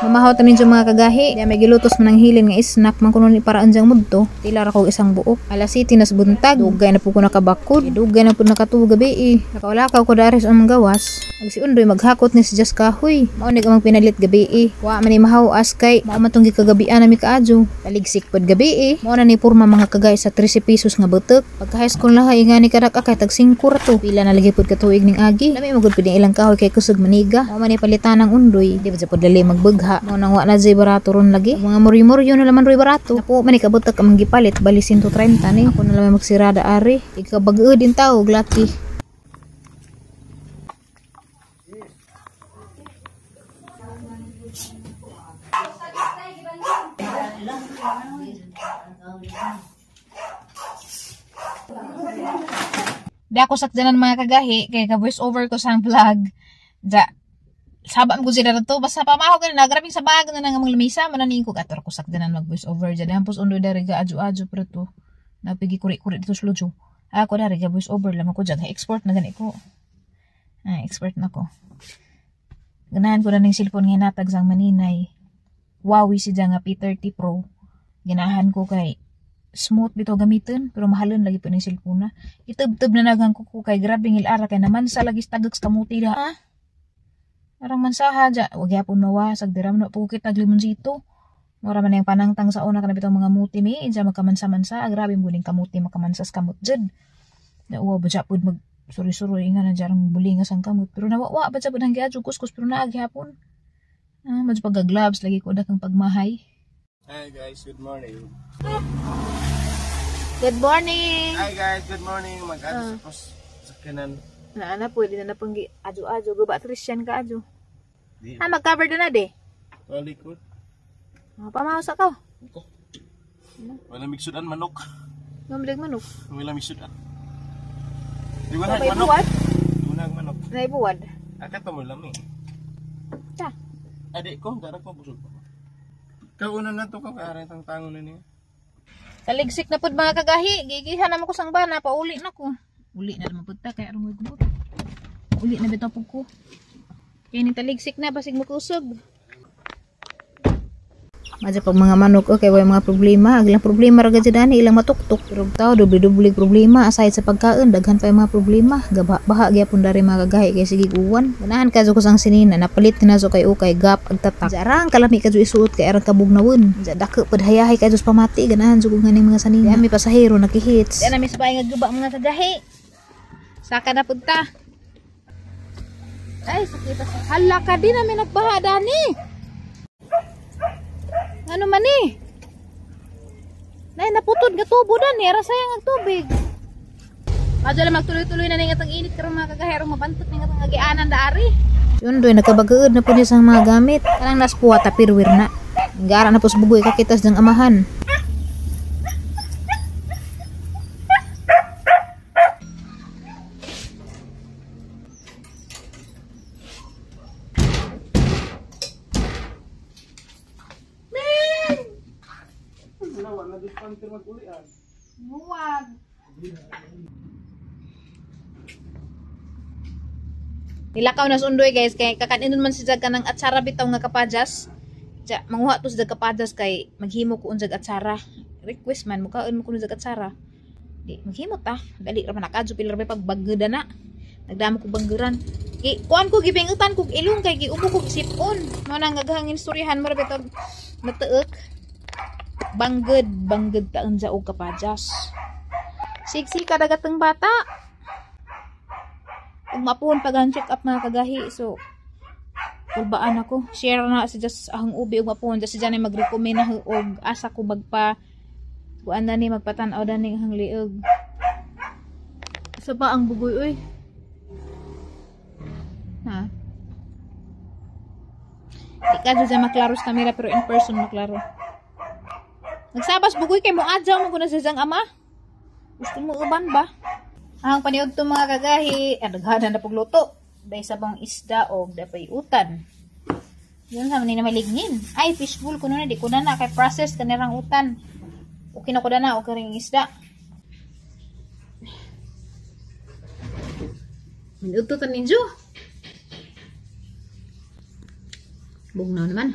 Mamahaw ta ninyo mga kagahi. Di may gilutos man ang hilin nga snack man kuno ni para anjang mudto. Tila ra kog isang buok. Alas 7 nas buntag. Dugay na po ko nakabakod. Dugay na po nakatuog gabi eh. Nakaulakaw ko dari sa among gawas. Ag si Undoy maghakot ni si Jas kahoy. Mao ni among pinalit gabi eh. Wa man ni mahaw-as kay mao man tong gikagabian nami kaadyo. Taligsik pod gabi eh. Mao na ni porma mga kagahi sa 13 pesos nga butek. Pagka high school na hay nga ni kadak kay tag 5 ra to. Pila na lagi pod ka tuig ning agi. Lami magud pud ilang kahoy kay kusog maniga. Mao man ni palitan ang Undoy. Di ba pod dali magbagha. Mao nang wa na jay barato ron lagi. Mga muryo-muryo na laman roy barato. Napo man ni kabutak among gipalit bali 130 ni. Ako na lang magsirada ari. Ikabag-o din tao glaki. Di ako sakdanan mga kagahi kay ka voice over ko sa vlog. Ja saba mo sila to basta pamaho gani na grabing sabag na nang among lamisa man ni ko kator ko sakdanan mag voice over ja hampos undo dari ga adyo-adyo pero to napigi kuri-kuri dito sa lodyo. Ako dari ga voice over lamang ko ja export na gani ko. Ay, expert na ko. Ganahan ko na ning cellphone nga natag sang maninay. Huawei si nga P30 Pro. Ganahan ko kay smooth bitaw gamiton pero mahalon lagi po ning cellphone na. Itubtub na naghang ko kay grabe ngil ara kay naman sa lagi tagak sa kamuti da. Ha? Arang mansaha ja, wag yapon mawa sag diram no pukit tag limonsito. Mura man yung panangtang sa una kana bitong mga muti mi, insa magkamansa-mansa, grabe mo ning kamuti makamansas kamot jud. Da uwa ba ja pud mag suri-suri nga na jarang bulingas ang kamot pero nawawa ba ja pud ang giadyo kuskus pero naa gyapon. Ah, medyo pagga-gloves lagi ko dakang pagmahay. Hi guys, good morning. Good morning. Hi guys, good morning. Mag-adyo sa sakyanan. Na na pwede na pang adyo-adyo guba Christian ka adyo. Ha, mag-cover na na de. Talikod. Pamausa ka. Ito. Wala migsudan manok. Ngamalig manok. Wala migsudan. Di wala manok. Wala manok. Naibuwad. Akat pa mo lami. Ta. Adi ko, dara ko busog pa. Kauna na to ka kay tang tangon na niya. Taligsik na pud mga kagahi, gigihan naman ko sang bana, pauli na ko. Uli na naman pud ta kay aron gubot. Uli na bitaw pud ko. Kaya ning taligsik na basig mokusog. Madya pag mga manok okay way mga problema, ang ilang problema ra gid ani ilang matuktok pero tao doble-doble problema aside sa pagkaon daghan pa yung mga problema. Gabaha gyapon dari mga kagahi kay sige uwan. Ganahan kadto ko sang sinina napalit ni naso kay ukay gap ag tatak. Jarang kalami kadto isuot kay arang kabugnawon. Ja dako pud hayahay kadto sa pamati ganahan jud ko nganing mga sanina. Di ami pasahero nakihits. Di na mi sabay nga guba mga kagahi. Saka na pud ta. Ay, sakit sa hala ka di namin nagbaha dani. Ano man ni? Nay naputod nga tubo dani, ara sayang ang tubig. Madyo lang magtuloy-tuloy na ning atang init karon mga kagahero, mabantot ning atang agianan daari. Yun doy nakabagaod na pud niya sa mga gamit. Kanang naspuwa ta pirwir na. Gara na pus bugoy kakitas dang amahan. Muwag. Nilakaw na sa undoy guys kay kakaninon man si jag kanang atsara bitaw nga kapajas. Ja manguha to sa kapajas kay maghimo ko unsag atsara. Request man mukaon mo kuno jag atsara. Di maghimo ta. Dali ra man nakadyo pila ra pagbageda na. Nagdamo ko banggeran. Gi kuan ko gibingutan kog ilong kay giubo kog sipon. Mao nang gagahangin istoryahan mo ra bitaw natuek. Bangged, bangged ta unja og kapajas. Sigsika dagateng bata. Ug mapuon pag ang check up mga kagahi. So kulbaan ako. Share na si Just ahong ubi ug mapuon just si Janay mag-recommend na og asa ko magpa kuan na ni magpatan-aw dani ang liog. Sa ba ang bugoy oy? Ha? Di ka dyan maklaro sa camera pero in person maklaro. Nagsabas bugoy kay mo adyaw mo kuno sa siyang ama. Gusto mo uban ba? Ang paniud to mga kagahi, daghanan na pugluto. Day sabang isda og dapay utan. Yun sa man ni malignin. Ay fishbowl kuno na di ko na kay process kanirang utan. Okay na ko na okay ring isda. Minuto ta ninyo. Bugnaw naman.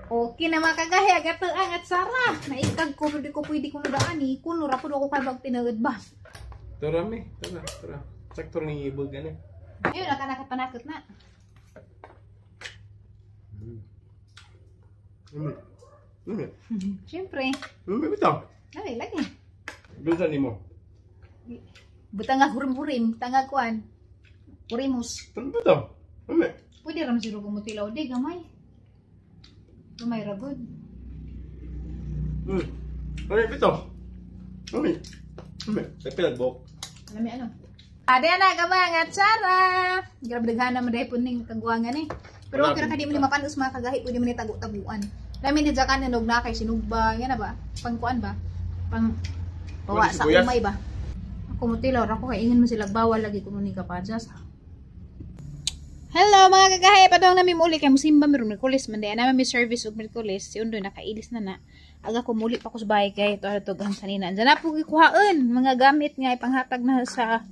Okay na mga kagahi, agato ang at Sara. Naikag ko, pero di ko pwede kuno daan eh. Kuno ra po ako kay bag tinood ba. Tara mi, tara, tara. Sakto ni ibog gani. Ayun, nakapanakot na. Lami. Lami. Siyempre. Lami bitaw. Lami lagi. Dulsa nimo. Butang nga hurim-hurim, butang nga kuan. Hurimus. Tara bitaw. Lami. Pwede ram siguro kumutilaw di gamay. Gamay ra good. Lami bitaw. Lami. Lami. Sa pilag bok. Lami ano. Ade na ka mga tsara. Grabe daghana man dahil puning kagwangan eh. Pero okay ra ka di mo ni mapanos mga kagahi, pwede mo ni tagu-taguan. Lami ni jakan na na kay sinugba, yan na ba? Pangkuan ba? Pang bawa Pwede sa sibuyas. umay ba? Ako mutilaw ra ko kay ingon mo sila bawal lagi kuno ni kapajas. Hello mga kagahi, padong nami muli kay musimba meron Merkulis man day naman mi service og Merkulis. Si Undoy nakailis na na. Aga ko muli pa ko sa bahay kay to ato ang sanina. Andiyan na po gikuhaon mga gamit nga ipanghatag na sa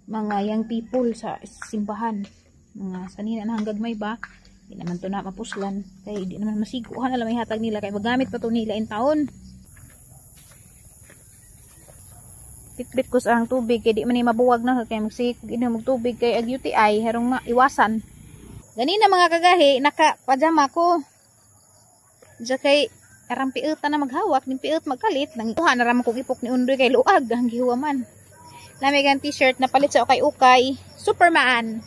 mga young people sa simbahan. Mga sanina na hanggang may ba. Di naman to na mapuslan kay di naman masiguhan alam may hatag nila kay magamit pa to nila in taon. Bitbit ko sa ang tubig kay di man ni mabuwag na kay magsige kog inom og tubig kay ag UTI harong maiwasan. Ganina mga kagahi naka pajama ko. Diya kay arang piutan na maghawak ning piut magkalit nang kuha na ra man kog ipok ni Undoy kay luag ang gihuwa man. Lamig ang t-shirt na palit sa ukay-ukay, Superman.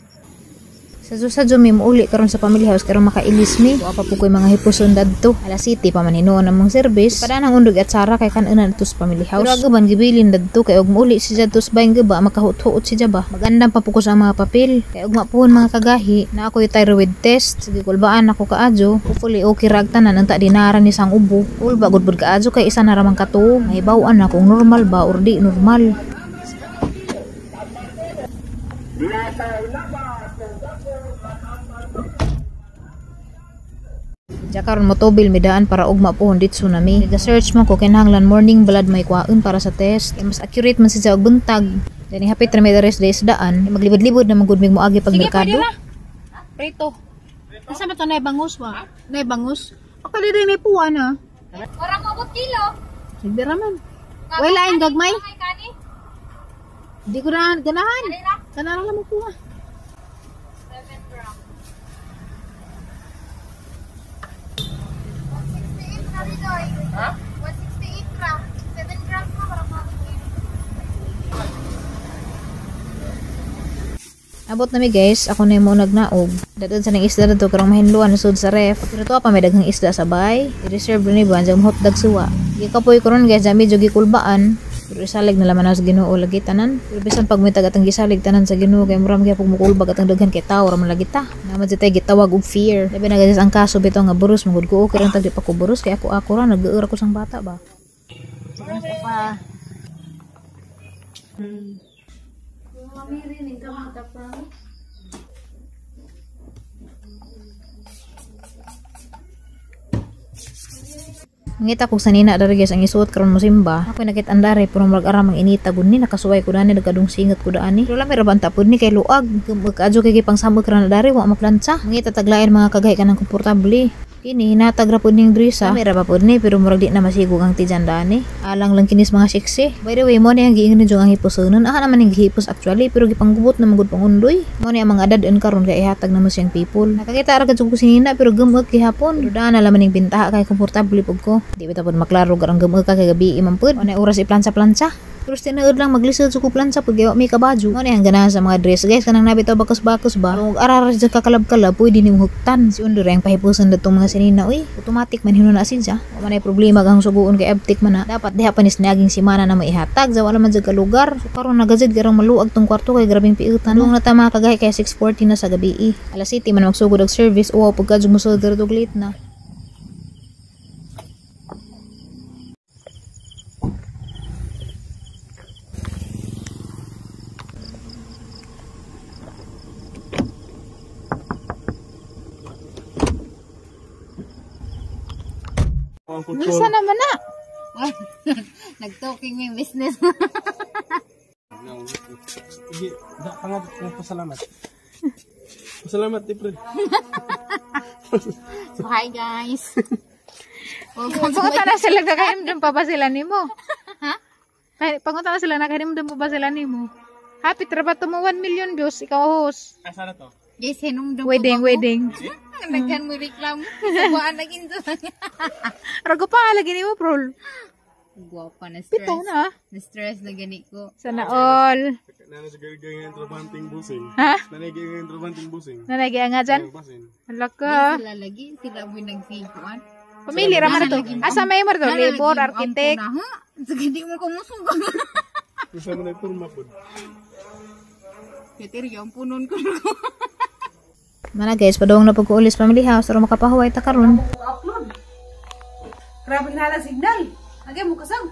Sa mi muuli karon sa family house karon makailis mi. Wa pa po ko'y mga hipuson dadto. Alas City pa man hinuon among service. Padaan ang undog at Sara kay kanunan ato sa family house. Pero agaban gibilin dadto kay og muuli si jadto sa bayng gaba makahuot-huot si jaba. Magandam pa po ko sa mga papel. Kay ugma puhon mga kagahi na ako'y thyroid test. Sige kulbaan ako kaadyo. Hopefully okay rag tanan unta dinara ni sang ubo. Kulba gud pud kaadyo kay isa na ra man katuog. Mahibaw-an na kung normal ba or di normal. Diya karon motobil midaan para ugma pohon ditso nami. Nag-search man ko kinahanglan morning blood may kwaon para sa test. Kay mas accurate man siya og buntag. Dani hapit ra may rest day sa daan. Maglibod-libod na man gud mig moagi pag merkado. Prito. Asa ba to nay bangus wa? Nay bangus. Okay diri may puwa na. Ora ko abot kilo. Sige ra man. Way lain gagmay. Di ko na ganahan. Ganahan lang mo kuha. 7 grams. 168 na rin, oy. Ha? 168 ra. 7 grams na para maabot kilo. Abot nami guys, ako na yung muna nagnaog. Dadun sa nang isda dito karong mahinluan sud sa ref. Pero to pa may daghang isda sa bay. I-reserve ni ba ang hotdog suwa. Gikapoy ko ron guys, medyo gikulbaan. Pero isalig na laman sa Ginoo lagi tanan. Pero bisan pag mitag atang gisalig tanan sa Ginoo kay murag gyapon mukulbag atang daghan kay tawo ra man lagi ta. Naman jud tay gitawag og fear. Labi na guys ang kaso bitaw nga buros mangud ko okay ra tag di pa ko buros kay ako ako ra nag-uur ako sang bata ba. Pa. Mangita kog sanina diri guys ang isuot karon mosimba. Ako nakit andare pero murag aram ang inita gud ni nakasuway ko dani nagkadung singot ko dani. Pero lami ra banta pud ni kay luag. Kaadyo kay gipangsamok ra na dari wa maplantsa. Mangita taglain mga kagay kanang komportable. Kini hinatag ra pud ning drisa. Lami ra ba pud ni pero murag di na masigog ang tijan dani. Alang lang kinis mga sexy. By the way, mo ni ang giingon ni Jong ang hipusonon. Aha naman ning gihipos actually pero gipangubot na man gud pangundoy. Mo ni ang mga adad-on karon kay ihatag na mo siyang people. Nakakita ra gud ko sinina pero gumag gihapon. Pero daan na laman ning bintaha kay komportable pud ko. Di ba tapod maklaro garang gumag ka kay gabi man pud. Mo oras iplansa-plansa. Pero tinuod lang maglisod sa kuplansa pag gawa may kabadyo. Mo ni ang ganahan sa mga dress guys kanang nabi to bakus-bakus ba. Kung araras dyan kakalab-kalab pwede ni huktan. Si Undo ang pahipusan datong mga sinina uy. Automatic man hinuon na siya. Wa man ay problema kang suguon kay abtik man na. Dapat diha pa nis niaging simana na maihatag sa wala man jud ka lugar. So karon nagajud garang maluag tong kwarto kay grabing piutan. Nung na ta mga kagahi kay 6:40 na sa gabi. Alas 7 man magsugod og service uwaw pagka musod diri late na. Minsan naman na. Nag-talking may business. Sige, pasalamat. Pasalamat, April. So, hi guys. Welcome to my Pangunta na sila nakahinumdum pa ba sila nimo? Ha? Kay pangunta na sila nakahinumdum pa ba sila nimo? Happy trabaho mo 1 million views, ikaw host. Asa na to? Guys, hinumdum Wedding, ko ba ko? wedding. Naghan mo reklamo. Sabaan na ginto. Rago pa lagi nimo prol. Guwapa na stress. Bitaw na. Na stress na gani ko. Sana all. Nana sa gagawin ang trabanting busing. Ha? Nanay gagawin ang trabanting busing. Nanay nga dyan. Basin. Hala ka. Sila lagi, sila mo nagfiguan. Pamilya ra man to. Asa may mar to? Labor, architect. Ha? Sige, di mo kumusuga. Gusto mo na ipurma po. Kriteriya, ang punon ko. Mana guys, padung na pag-uulis family house aron makapahuway ta karon. Grabe na lang signal. Agay mo kasang.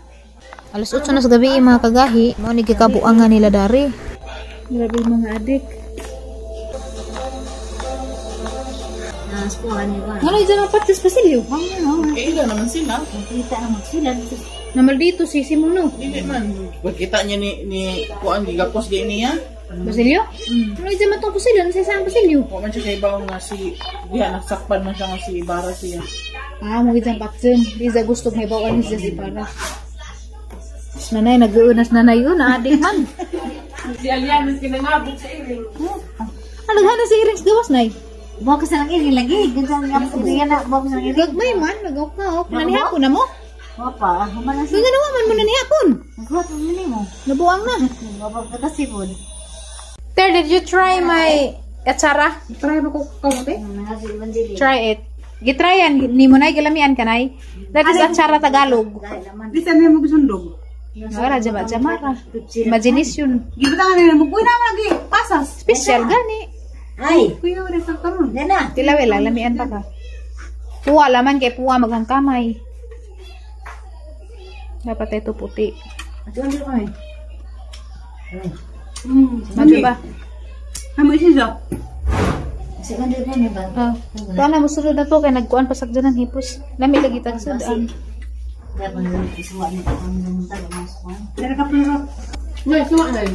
Alas 8 na sa gabi mga kagahi, mao ni gikabuangan nila dari. Grabe mga adik. Ano dyan ang patis pasilyo? Eh, ila naman sila. Namal dito si Simuno. Dili man. Pagkita niya ni kuan gigapos di niya. Basilio? Ano dyan man tong pasilyo? Ano sa isang pasilyo? Wa man siya kay bawo nga si diha nasakpan man siya nga si Ibarra siya. Ah, mo gid ang patsin. Di sa gusto may bawaan siya si para. Nanay, nag-uunas nanay yun, adik man. Si Alian mas kinangabot sa iring. Ano gana si earrings gawas, nay? Buka sa lang iring lagi. Ganyan nga sa iring na. Buka sa lang iring. Gagmay man, nag-ok. Nanihapon na mo? Wapa. Humana Nga naman man mo nanihapon. Naghuwat mo nini mo. Nabuang na. Wapa ka kasi po. Ter, did you try my atsara? Try mo ko kamote. Try it. Gitryan ni mo nay gilamian kanay. That is atsara Tagalog. Bisan na mo gusundog. Wala jama jamara. Imaginis yun. Gibutangan nila mo. Kuy naman lagi. Pasas. Special gani. Kuy naman sa karon. Tilawil lang lamian pa ka. Puwa laman kay puwa maghangkamay. Dapat ito puti. Maju ba? Amo isizo. Oh. Tuwa na musulod na to kay nagkuan pa sakjanan hipos. Lami lagi tag sudan. Dara ka pero. Nay, suwa na.